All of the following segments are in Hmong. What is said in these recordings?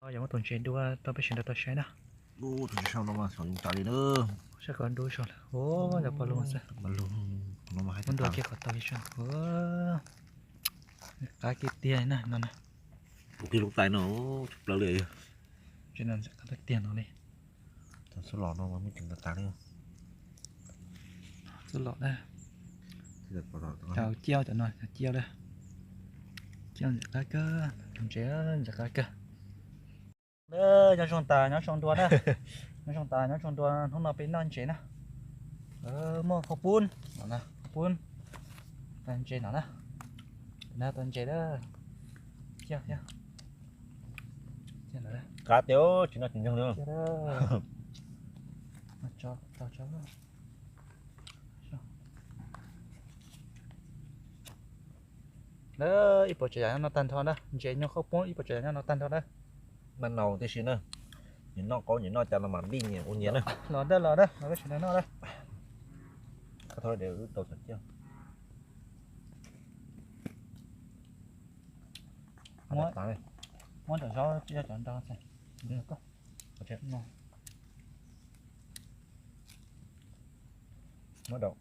Yog muab tus ntses dua rau peb sawv daws tau saib na. Tus ntses saum no mas xyov zoo tas li na. Saib kom dub zog lawm, ua yog pom lus xwb. Muab dua kiag kom tau li zog. Qab kiag tiag na no na. Tus kiag lub tais no tshaj plaws li. Ntses no ntxim qab tiag tiag no li. Txoj los no mas muaj ceem tas tas li. Txoj los na. Cov ciaj cov no cov ciaj na. Ciaj ntxim qab kawg, tus ntses ntxim qab kawg. Nyob zoo tas nyob zoo dua na. Nyob zoo tas nyob zoo dua, hnub no peb noj ntses na. Muaj khaub poob no na, khaub poob, tau ntses no na. Tau ntses na. Qab tiag, tsis noj tsis ntseeg li. Ib puas tsav yam noj tag nrho na, ntses nyuag khaub poob ib puas tsav yam noj tag nrho na. Noj tib si na, nyias noj qaub nyias noj cas no mas npij nyias ua nyias na. Los dawb los dawb los dawb sawv daws noj dawb. Koj thov wb tau cov ciaj. Muab cov zaub cov nrog. Muab daus.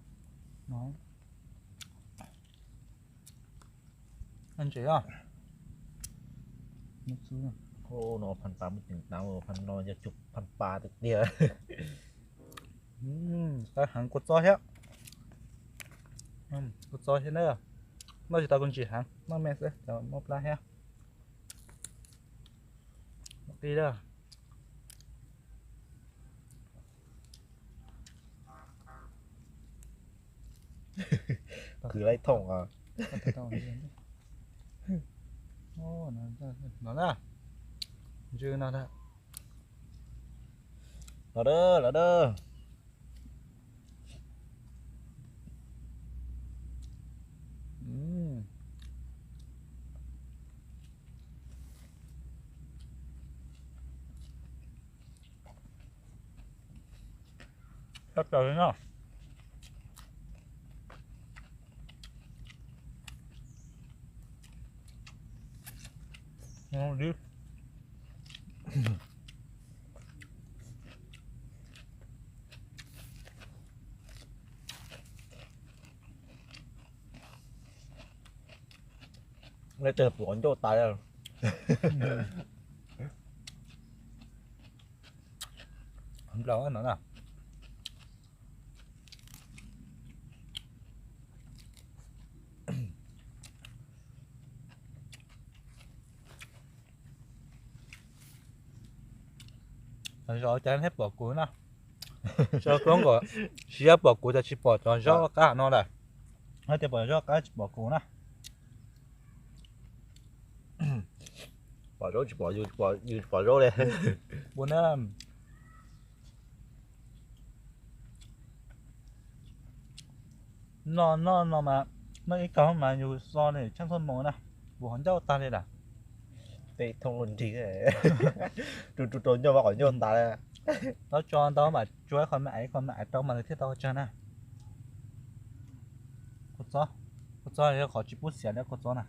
Ntses os. No phan pas muaj ceem tas, phan no yog cug phan pas tiag tiag. Qab heev, kua txob thiab. Kua txob thiab na. Noj tsis tau kua ntsis heev, noj me xwb, cov muaj plab thiab. Qij na. Kwv laib thooj os. No na, ntsw no na. Los dawb, los dawb. Sab plaws li no. Leej twg pom ncauj tas. Nplaum no na. Zov cas thiaj pom kuv na. Tso koob kom siab pom kuv, cas tsis pom cov zaub qab no lawm. Hais tias pom zaub qab tsis pom kuv na. Pom zaub tsis pom yus, yus tsis pom zaub li. Ua na. Noj noj no mas, noj ib kaug mas yus so nws tsheej txhua moo na, kuv qhov ncauj tag li lawm. Tej thooj luaj nrig, rau rau rau ncauj mas qhov ncauj tas li. Tau tso ntau mas tsuav ib qho me aiv, ib qho me aiv rau mas nws thiaj tau tsawg na. Kua txob, kua txob yog qhov tsis pub xiam li kua txob na.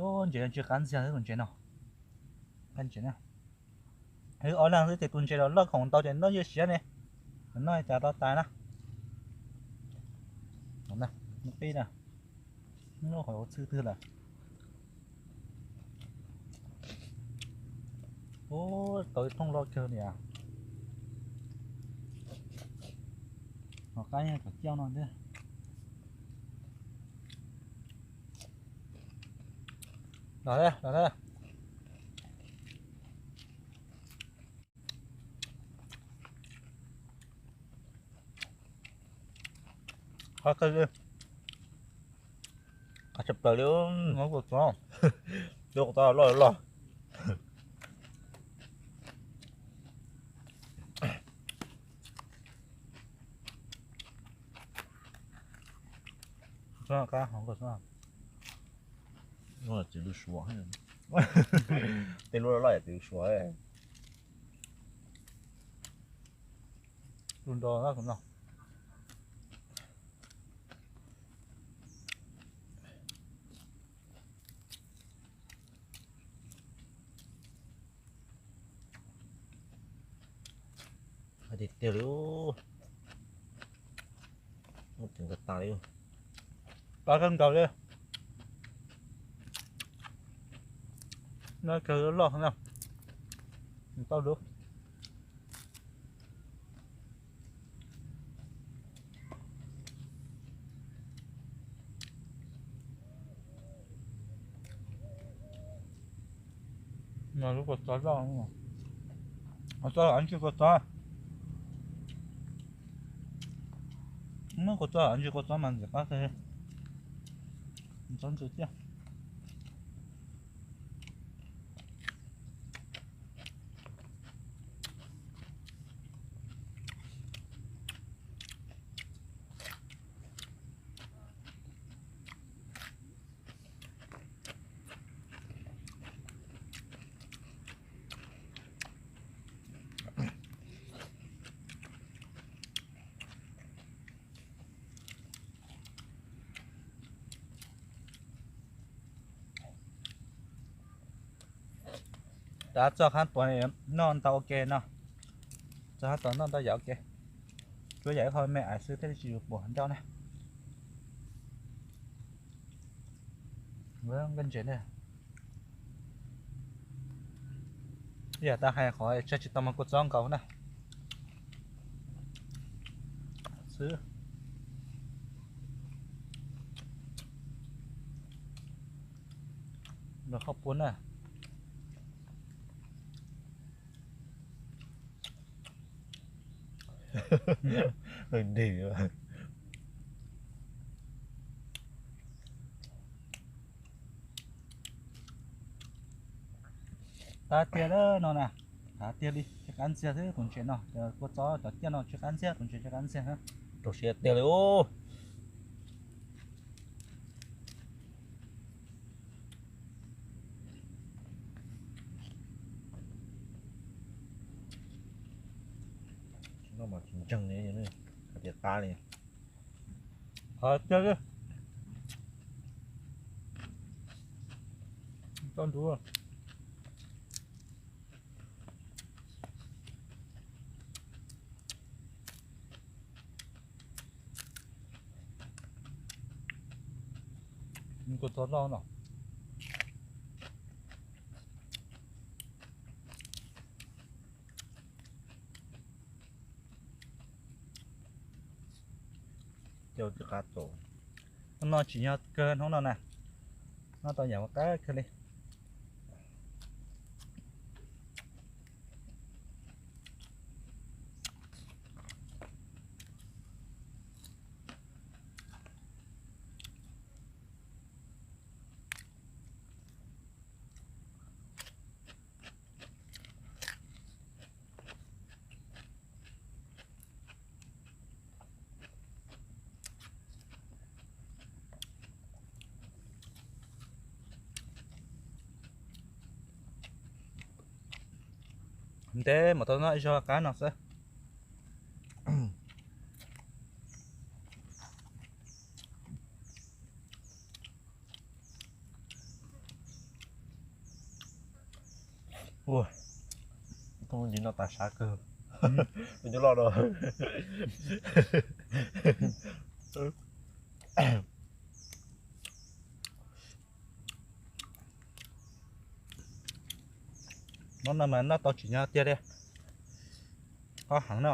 Ub, ntses ntsis qab ntxiag xwb tus ntses no. Qab ntses na. Wb ob leeg xwb ces tus ntses los loj khoom ntau ces noj ywj siab ne. Noj cas tau tas na. Noj qib na. Noj qhov ua txhwj twg lawm. Ub, tau ib thooj loj kawg li as. Qab yog cov ciaj no thiab. Los, los. Qab tshaj plaws li. Kua txob loj loj. Txiv lub suav, tej lub loj loj txiv lub suav. Lub nro no. Tiag li, tiag li. Pab kawg nkaus li. No kawg loj na. Tau lub. No lub kua txob loj. Kua txob, ntsis kua txob. Muab kua txob, ntsis kua txob mas ntxim qab kawg. Txob ntxim tiag. Tab txog qhov tuav noj ntau ua ke no, txog qhov tuav noj ntau yam ua ke, tsuav yam ib qho me ais xwb thiaj li tsis yuav puas ncauj na. Nkauj ntses na. Ib yam tau hais qhov tsawg tsis tau mas kua txob nkaus na. Xwb. Nrog qhov pua na. Dig. Qab tiag no na, qab tiag li, tsis qab ntxiag xwb tus ntses no, kua txob cov ciaj no tsis qab ntxiag, tus ntses tsis qab ntxiag. Rau siab tiag li ub. Noj mas tsis ntseeg li, hais tias qab li. Qab tiag li. Tau ntuv. Kua txob loj no. Coj tsis qab tau. Hnub no tsim nyog kawg hnub no na. Noj tau yam qab kawg li. Ntev mas tau noj ib zaug qab no xwb. Ua, tus ntsis no tas sav kawg. Tus nyuj loj no. Hnub no mas noj tau tsim nyog tiag li. Qab heev no.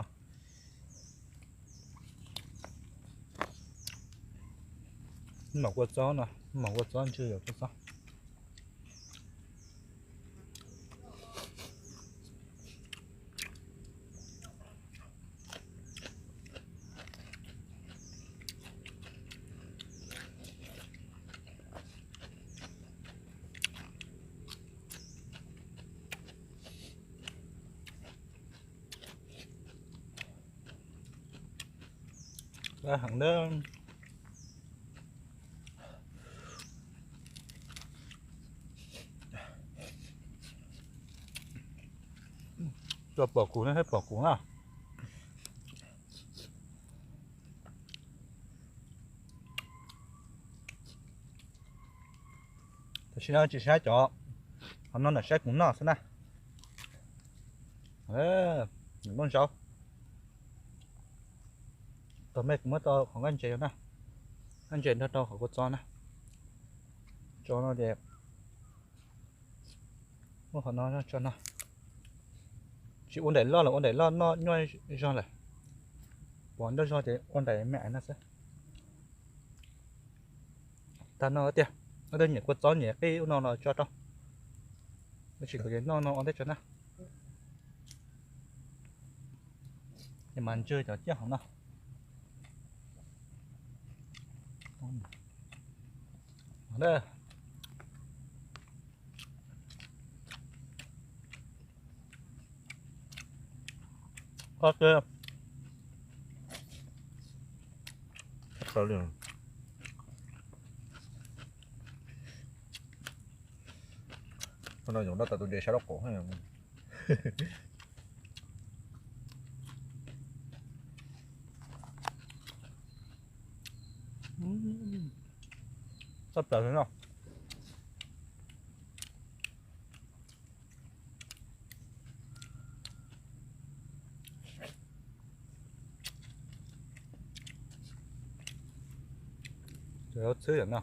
Mom kua txob no, mom kua txob ntshe yog kua txob. Qab heev na. Tso pom kuv na, pom kuv na. Tam sim no tsis saib cov, qhov no lam saib kuv noj xwb na. Nplooj zaub. Mej kuv muab tau qhov nkaj ntses na, nkaj ntses nrog rau qhov kua txob na. Tso no ces muab qhov no tso no. Tsis ua nraim loj los ua nraim loj noj nyuaj zog lawm. Pom nroj zog ces ua nraim me ais no xwb. Tag no tiag, leej twg nyiam kua txob nyiam qij ub no los tso rau. Tab sis kuv ces noj no ua ntej tso na. Ces mas ntswg cov ciaj hauv no. Qhov twg? Qhov no yog noj tas tus ntses sab lub qaum. Txhob plaws no. Txhwb yom no.